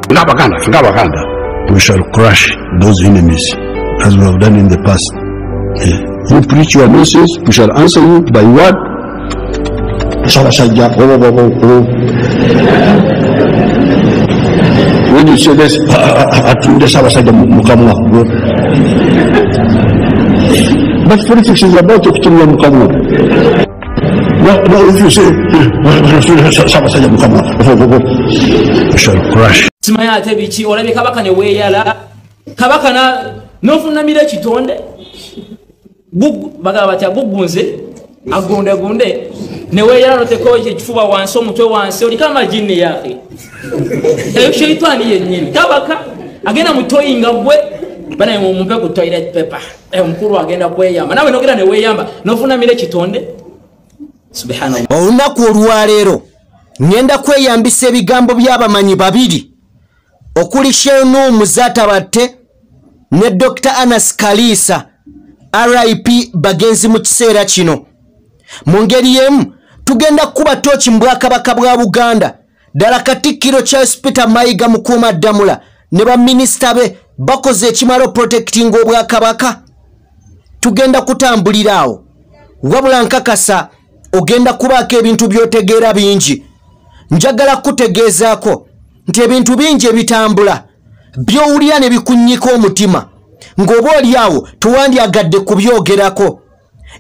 Ng'Abaganda, ffe ng'Abaganda, We shall crush those enemies as we have done in the past. Yeah. You preach your nonsense, we shall answer you by word. Ssaabasajja, oh, oh, oh, oh. When you say this, atunde Ssaabasajja mu kamwa. But politics is about okutunula mu kamwa. No, if you say Ssaabasajja mu kamwa, oh, oh, oh, we shall crush. Simanyi ate biki, olabye kabaka ne weeyala kabaka n'ofunamira ekitonde. Bagamba batya, gugunze agundegunde ne weeyala noteko ekifuba wansi, omutwe wansi, oliko amajini yake eyo sheitani yennyini. Kabaka agenda mutoyi nga gwe bana mumpe ku toilet paper, omukulu agenda kweyamba, nawe nogenda ne weeyamba n'ofunamira ekitonde. Subhanallah. Olunaku olwaleero ngenda kweyambisa ebigambo by'abamanyi babiri okuli Sheikh Nuhu Muzaata Batte ne Dr. Anas Kalisa RIP bagenzi mu kiseera kino. Mu ngeri y'emu tugenda kukuba tooki mu Bwakabaka bwa Buganda. Ddala Katikkiro Charles Peter Mayiga Mukuumaddamula ne baminisita be bakoze ekimala protecting Obwakabaka. Tugenda kutambulira awo, wabula nkakasa ogenda kubaako ebintu by'otegeera bingi. Njagala kutegeezaako nti ebintu bingi ebitambula by'owulira ne bikunnyika omutima ng'oba oli awo tewandyagadde kubyogerako.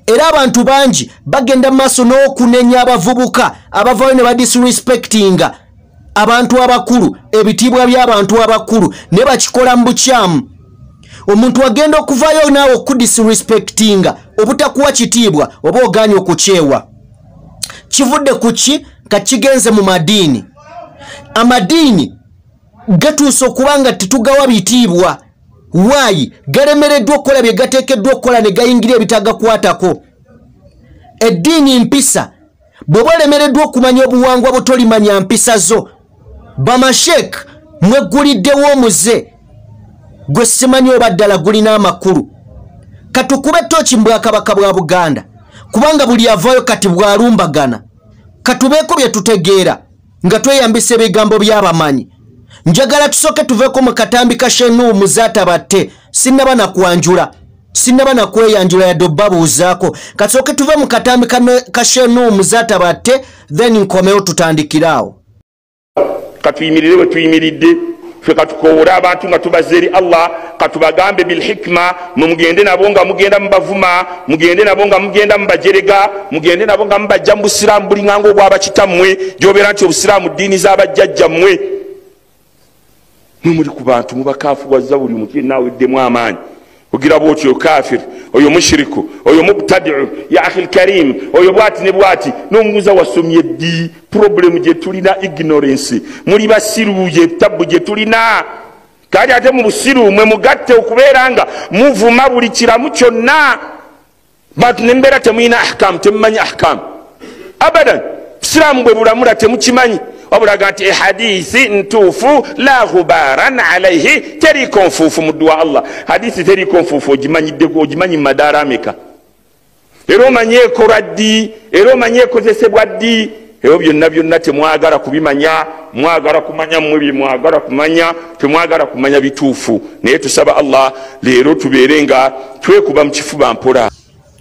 Era abantu bangi bagenda mu maaso n'okunenya abavubuka abavaayo ne badisrespectinga abantu abakulu, ebitiibwa by'abantu abakulu ne bakikola mu bukyamu. Omuntu agenda okuvaayo naawe okudisrespectinga, obutakuwa kitiibwa oba ogaanye okukyewa. Kivudde ku ki? Ka kigenze mu madiini. Amadiini gatuuse okuba nga tetugawa bitiibwa. Waayi galemereddwa okukola bye gateekeddwa okukola ne gayingira ebitagakwatako. Eddiini mpisa. Bw'oba olemereddwa okumanya obuwangwa bwo tolimanya mpisa zo. Bamasheek mwegguliddewo omuze gwe simanyi oba ddala gulina amakulu. Katukube ttooki mu Bwakabaka bwa Buganda, kubanga buli avaayo kati bw'alumbagana. Katubeeko bye tutegeera nga tweyambisa ebigambo by'abamanyi. Njagala tusooke tuveeko mu katambi ka Sheikh Nuhu Muzaata Batte. Sinnaba nakwanjula, sinnaba nakweyanjula yadde obbabuuzaako. Kasooke tuve mu katambi ka Sheikh Nuhu Muzaata Batte, then nkomewo tutandikire awo. Katuyimirire we tuyimiridde ffe, katukoowole abantu nga tubaze eri Allah, katubagambe bilhikma. Mwe mugende nabo nga mugenda mubavuma, mugende nabo nga mugenda mubajerega, mugende nabo nga mubajja mu busiraamu bulinganga obwabakitammwe, gyobeera nti obusiraamu ddiini z'abajjajjammwe. Mwe muli ku bantu mubakafuwaza, buli omuntu yenna aweddemu amaanyi. Ogira bwotyo, kafir oyo, mushiriku oyo, mubtadiu ya akhi lkarim oyo, bwati ne bwati. Nomubuuza, wasomye ddi? Problemu gye tulina, ignorance, muli basiru, gye tabu gye tulina. Kali ate mu busiru mwe mugatte okubeera nga muvuma buli kiramu kyonna. Bantu nembeera temulina ahkamu, temumanyi ahkamu abadan. Busiraamu bwe bulamula temukimanyi, wabulaga nti ehadisi ntuufu, la ghubaran alaihi, teriiko nfuufu. Muddu wa Allah, hadisi teriiko nfuufu ogimanyiddeko? Ogimanyi mumadaala ameka? Era omanye ekolwa ddi? Era omanye ekozesebwa ddi? Ebyo byonna byonna temwagala kubimanya. Mwagala kumanya mmwe bye mwagala kumanya, temwagala kumanya bituufu. Naye tusaba Allah leero tubeere nga twekuba mu kifuba mpola.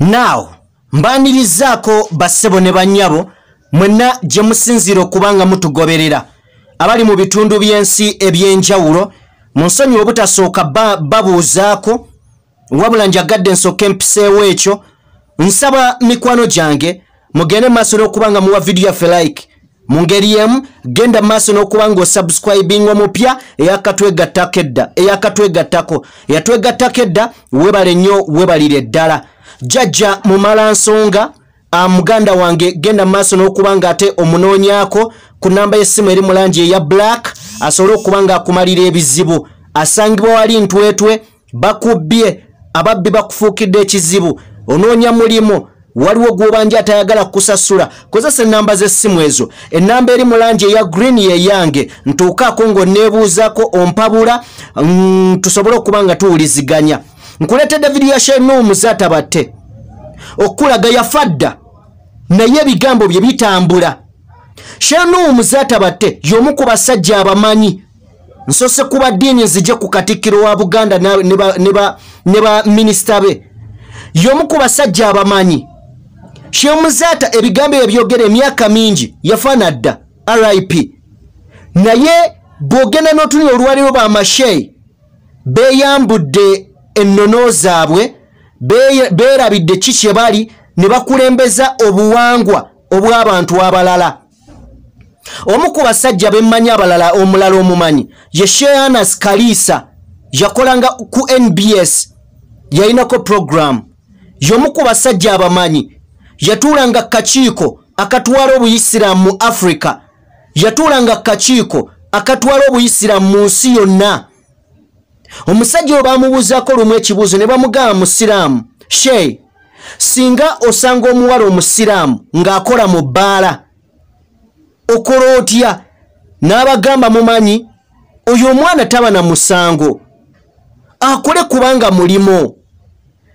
Now mbanirizaako bassebo ne bannyabo mwenna gye musinziira okuba nga mutugoberera, abali mu bitundu by'ensi ebyenjawulo. Mu nsonyi obutasooka babuuzaako, wabula njagadde nsooke mpiseewo ekyo. Nsaba mikwano gyange mugende maaso n'okuba nga muwa vidiyo yaffe like. Mu ngeri emu genda maaso n'okuba nga osubscribing omupya eyakatwegattako edda, eyakatwegattako, eyatwegattako edda, webale nnyo, webalire ddala. Jjajja mumala nsonga, muganda wange, genda maaso n'okuba nga ate omunoonyaako ku namba y'essimu eri mu langi eya black, asobole okuba nga akumalira ebizibu. Asangibwa wali Ntwetwe. Bakubbye, ababbi bakufuukidde ekizibu, onoonya mulimu, waliwo gw'obanja atayagala kukusasula, kozesa ennamba z'essimu ezo. Ennamba eri mu langi eya green yeyange, ntuukaako ng'onneebuuzaako, ompabula, tusobole okuba nga tuwuliziganya. Nkuleetedde vidiyo ya Sheikh Nuhu Muzaata Batte okulaga yafa dda naye ebigambo bye bitambula. Sheikh Nuhu Muzaata Batte y'omu ku basajja abamanyi. Nsose kuba ddiini nzije ku Katikkiro wa Buganda ne ba minisita be. Y'omu ku basajja abamanyi. Sheikh Muzaata ebigambo ebyogera emyaka mingi yafaana dda, RIP. Naye bw'ogenda n'otunula olwaleero bamasheyi beeyambudde ennono zaabwe, beerabidde ki kye bali ne bakulembeza obuwangwa obw'abantu abalala. Omu ku basajja bemmanyi abalala omulala omumanyi ye Sheikh Anas Kalisa, yakolanga ku NBS, yalinako program. Y'omu ku basajja abamanyi, yatuulanga kakiiko akatwala obuyisiraamu mu Africa, yatuulanga kakiiko akatwala obuyisiraamu mu nsi yonna. Omusajja oyo baamubuuzaako lumu ekibuuzo ne bamugamba, musiraamu Sheikh, singa osanga omuwala omusiraamu ng'akola mu bbaala okola otya? N'abagamba, mumanyi oyo omwana taba na musango, akole kubanga mulimo,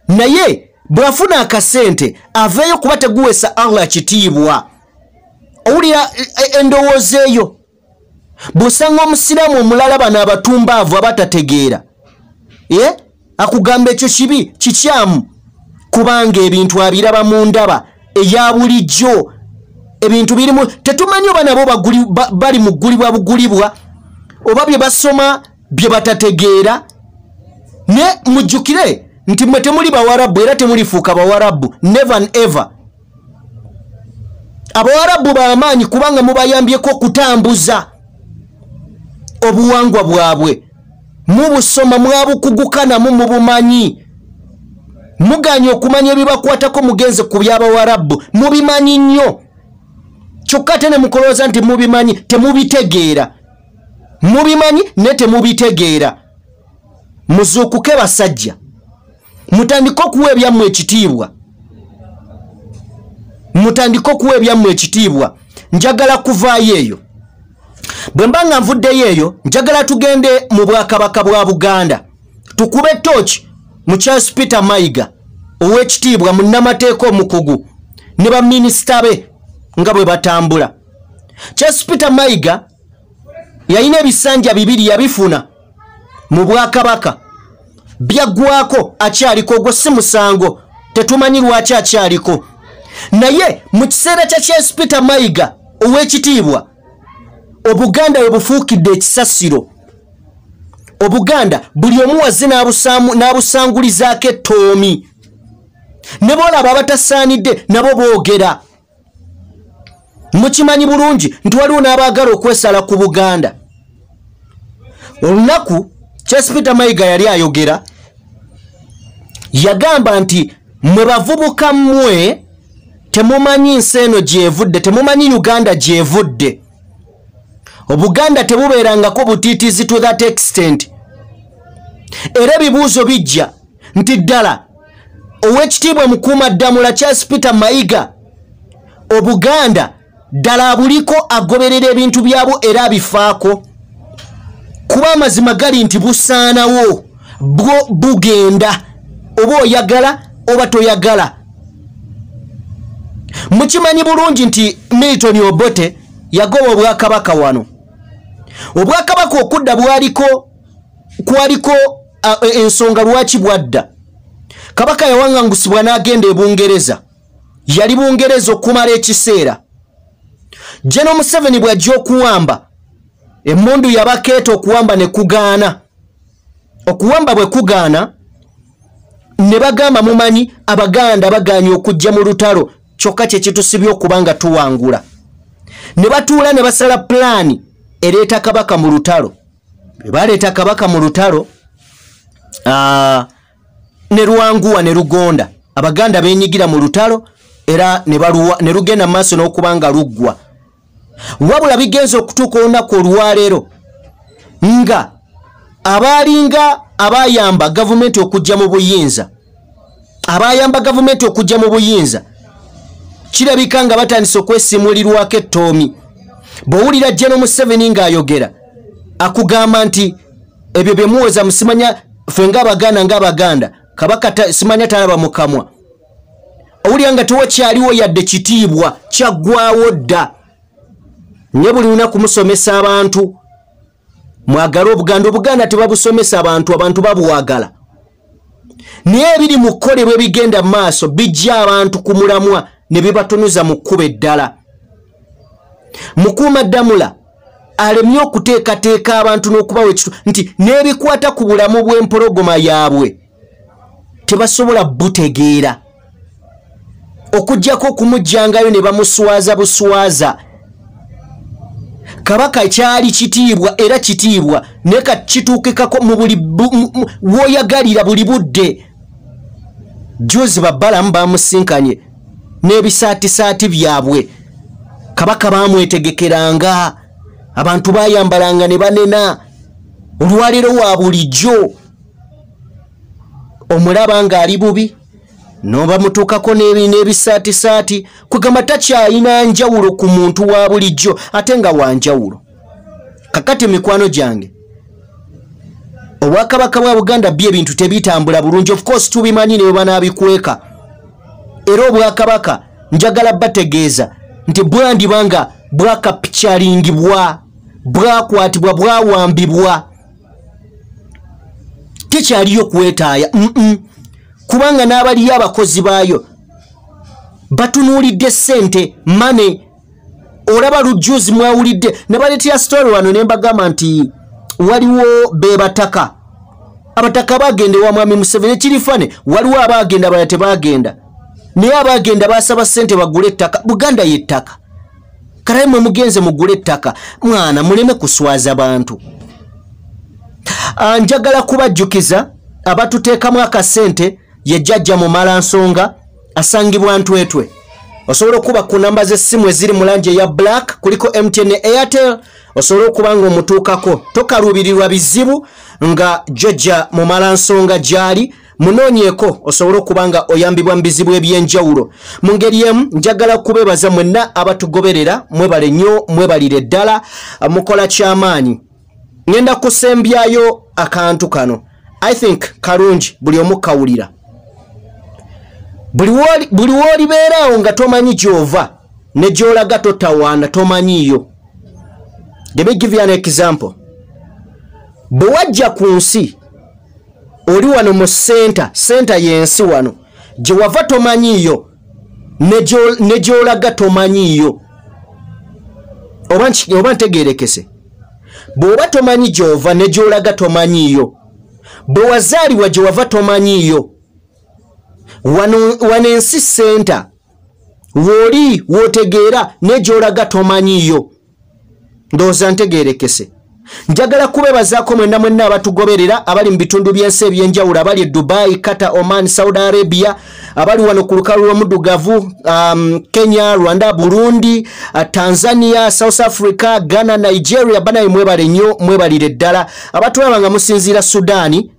naye bw'afuna akasente aveeyo kuba teguweesa Allah kitiibwa. Owulira endowooza eyo? Bw'osanga omusiraamu omulala bano abatumbaavu abatategeera, akugamba ekyo kibi kikyamu, kubanga ebintu abiraba mu ndaba eya bulijjo. Ebintu birimu tetumanyi oba nabo bali mu ggulibwa bugulibwa oba bye basoma bye batategeera. Ne mujjukire nti mmwe temuli bawarabu era temulifuuka bawarabu, never and ever. Abawarabu b'amaanyi kubanga mubayambyeko okutambuza obuwangwa bwabwe, mubusoma mwabukuguka namu mubumanyi. Muganye okumanya ebibakwatako mugenze ku by'abawarabu, mubimanyi nnyo. Kyokka ate ne mukolooza nti mubimanyi, temubitegeera. Mubimanyi ne temubitegeera. Muzuukuke basajja, mutandike okuwa ebyammwe ekitiibwa, mutandike okuwa ebyammwe ekitiibwa. Njagala kuvaayo eyo. Bwe mba nga nvuddeyo eyo, njagala tugende mu bwakabaka bwa Buganda, tukube tooki mu Charles Peter Mayiga ow'ekitiibwa munnamateeka omukugu ne baminisita be nga bwe batambula. Charles Peter Mayiga yalina ebisanja bibiri yabifuna mu bwakabaka, byaggwako akyaliko, ogwo si musango, tetumanyi lwaki akyaliko. Naye mu kiseera kya Charles Peter Mayiga ow'ekitiibwa, Obuganda we bufuukidde ekisasiro. Obuganda buli omu wazze n'abusangulizaako ettoomi, ne boolaba abatasaanidde nabo boogera. Mukimanyi bulungi nti waliwo n'abaagala okwesala ku Buganda. Olunaku Charles Peter Mayiga yali ayogera, yagamba nti mwe bavubuka mmwe temumanyi nsi eno gy'evudde, temumanyi Uganda gy'evudde. Obuganda tebubeerangako butiitiizi to that extent. Era ebibuuzo bijja nti ddala ow'ekitiibwa Mukuumaddamula Charles Peter Mayiga Obuganda ddala abuliko, agoberera ebintu byabwo era abifaako? Kuba amazima gali nti busaanawo, bwo bugenda, oba oyagala oba toyagala. Mukimanyi bulungi nti Milton Obote yagoba obwakabaka wano. Obwakabaka okudda bwaliko kwaliko ensonga lwaki bwadda. Kabaka yawangangusibwa n'agenda e Bungereza, yali Bungereza okumala ekiseera. General Museveni bw'ajja okuwamba, emmundu yabakeeta okuwamba ne kugaana. Okuwamba bwe kugaana ne bagamba, mumanyi Abaganda bagaanye okujja mu lutalo, kyokka kye kitusibye okuba nga tuwangula. Ne batuula ne basala pulaani ereeta Kabaka mu lutalo. Bwe baleeta Kabaka mu lutalo, ne lwanguwa ne lugonda. Abaganda beenyigira mu lutalo era ne lugenda mu maaso n'okuba nga luggwa. Wabula bigenze okutuuka olunaku olwaleero nga abaalinga abayamba gavumenti okujja mu buyinza, abayamba gavumenti okujja mu buyinza kirabika nga batandise okwesimulirwako ettoomi. Bw'owulira General Museveni ng'ayogera akugamba nti ebyo bye muwoza musimanya ffe ng'Abaganda ng'Abaganda Kabaka simanya talaba mu kamwa. Owulira nga tewakyaliwo yadde kitiibwa, kyaggwawo dda. Nye buli lunaku musomesa abantu Mwagala Obuganda, Obuganda tebabusomesa abantu, abantu babwagala. Naye ebiri mu kukolebwa ebigenda mu maaso bijja abantu ku mulamwa ne bibatunuza mu kkubo eddala. Mukuuma Ddamula alemye okuteekateeka abantu n'okubawa ekitu nti n'ebikwata ku bulamu bw'empologoma yaabwe tebasobola butegeera, okuggyako okumugjangayo ne bamuswaza buswaza. Kabaka kyali kitiibwa era kitiibwa, naye kati kituukikako mu buli w'oyagalira buli budde. Juzi Babbalamu bamusinkanye n'ebisaatisaati byabwe, kabaka bamwetegekeranga, abantu bayambalanga ne banena. Olwaleero wa bulijjo omulaba ng'ali bubi n'obamutuukako n'ebisaatisaati, kwegamba takyalina njawulo ku muntu wa bulijjo ate nga wa njawulo. Kakati mikwano gyange, obwakabaka bwa Buganda byo ebintu tebitambula bulungi, of course tubimanyi ne banaabikweka. Era obwakabaka njagala bategeeza nti bwandiba nga bwakapicalingibwa, bwakwatibwa, bwawambibwa, tekyaliyo kwetaaya. Kubanga n'abaliyo abakozi baayo batunuulidde ssente mane. Olaba lujjuzi mwawulidde ne baleetera story wano ne mbagamba nti waliwo be bataka, abataka bagenda ewa Mwami Museveni ekirifane, waliwo abaagenda abalala tebaagenda, naye abaagenda basaba ssente bagule ettaka. Buganda y'ettaka, kale mwe mugenze mugule ettaka, mwana muleme kuswaza bantu. Njagala kubajjukiza abatuteekamu akasente ye Jjajja Mumala Nsonga asangibwa Ntwetwe. Osobola okuba ku namba z'essimu eziri mu langi eya black, kuliko MTN ne Airtel, osobola okuba nga omutuukako. Tokaluubirirwa bizibu nga Jjajja Mumala Nsonga gy'ali, munoonyeeko osobola okuba nga oyambibwa mu bizibu eby'enjawulo. Mu ngeri emu njagala kubeebaza mwenna abatugoberera, mwebale nnyo, mwebalire ddala, mukola kyamaanyi. Ngenda kusembyayo akantu kano, I think kalungi buli omu kawulira. Buli w'olibeeraawo nga tomanyi gy'ova ne gy'olaga totawaana, tomanyiiyo. Let me give you an example. Bwe wajja ku nsi oli wano mu senta, senta y'ensi wano gye wava tomanyiiyo ne gy'olaga tomanyiiyo. Oba ntegeerekese, bw'oba tomanyi gy'ova ne gy'olaga tomanyiiyo, bwe wazaalibwa gye wava tomanyiiyo, wano ensi senta w'oli w'otegeera ne gy'olaga tomanyiiyo. Ndowooza ntegeerekese. Njagala kubeebazaako mwenna mwenna abatugoberera abali mu bitundu by'ensi ebyenjawulo, abali e Dubai, Qatar, Oman, Saudi Arabia, abali wano ku lukalu lw'omuddugavu, Kenya, Rwanda, Burundi, Tanzania, South Africa, Ghana, Nigeria. Banaye mwebale nnyo, mwebalire ddala. Abatulaba nga musinziira Sudaani,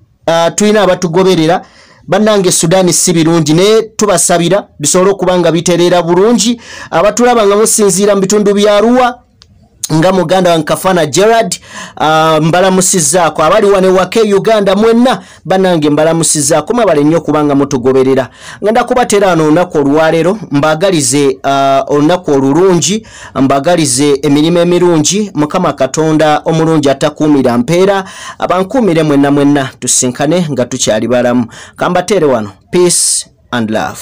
tulina abatugoberera. Bannange Sudaani si birungi, naye tubasabira bisobole okuba nga bitereera bulungi. Abatulaba nga musinziira mu bitundu bya Arua nga muganda wange Kafana Gerard, mbalamusizzaako. Abali wano ewaka e Uganda mwenna bannange mbalamusizzaako, mwebale nnyo kubanga mutugoberera. Ngenda kubateera wano olunaku olwaleero, mbaagalize olunaku olulungi, mbaagalize emirimu emirungi. Mukama Katonda omulungi atakuumira mpeera abankuumire mwenna mwenna, tusinkane nga tukyali balamu. Kambateere wano, peace and love.